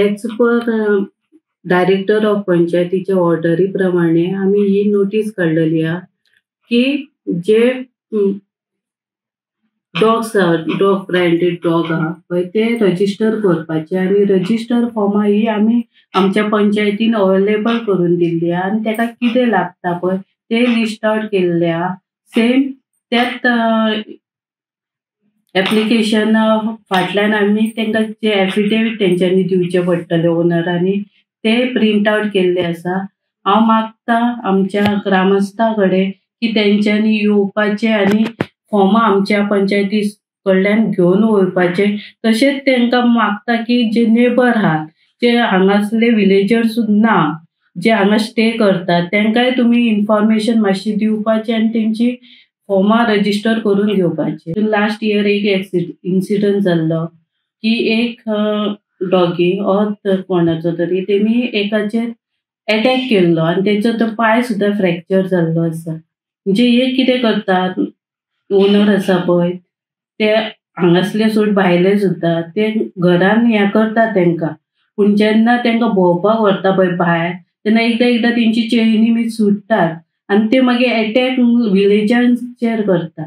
As per director of पंचायतीच्या ऑर्डरी प्रमाणे आमी ही नोटीस काडलेली आहा की जे डॉग्स आहा, डॉग ब्रँडेड डॉग आहा पळय ते रजिस्टर करपाचे आनी रजिस्टर फॉर्मां ही आमी आमच्या पंचायतीन अवेलेबल करून दिल्ली आहा आनी ताका कितें लागता पळय ते लिस्ट आवट केल्ले आहा. सेम त्याच एप्लिकेशना फाटल्यान आमी तांकां जे एफिडेवीट तेंच्यांनी दिवचे पडटले ओनरांनी ते प्रिंट आवट केल्ले आसा. हांव मागता आमच्या ग्रामस्था कडेन की तेंच्यांनी येवपाचें आनी फॉर्मां आमच्या पंचायती कडल्यान घेवन वयपाचें. तशेंच तांकां मागता की जे नेबर आहात, जे हांगासले विलेजर्स ना, जे हांगा स्टे करतात, तांकांय तुमी इन्फॉर्मेशन मातशी दिवपाची आनी तेंची फॉर्मां रजिस्टर करून घेवपाची. लास्ट इयर एक इन्सिडंट जाल्लो की एक डॉगी ऑर कोणाचो तरी तेमी एकाचेर एटॅक केल्लो आनी तेचो तो पांय सुद्दां फ्रॅक्चर जाल्लो आसा. म्हणजे हे कितें करतात, ओनर आसा पळय ते हांगासले सोड भायले सुद्दां ते घरान हें करतात तांकां, पूण जेन्ना तांकां भोंवपाक व्हरता पळय भायर तेन्ना एकदां एकदां तेंची चेनी बी सुट्टात आनी ते मागीर एटॅक विलेजांचेर करतात.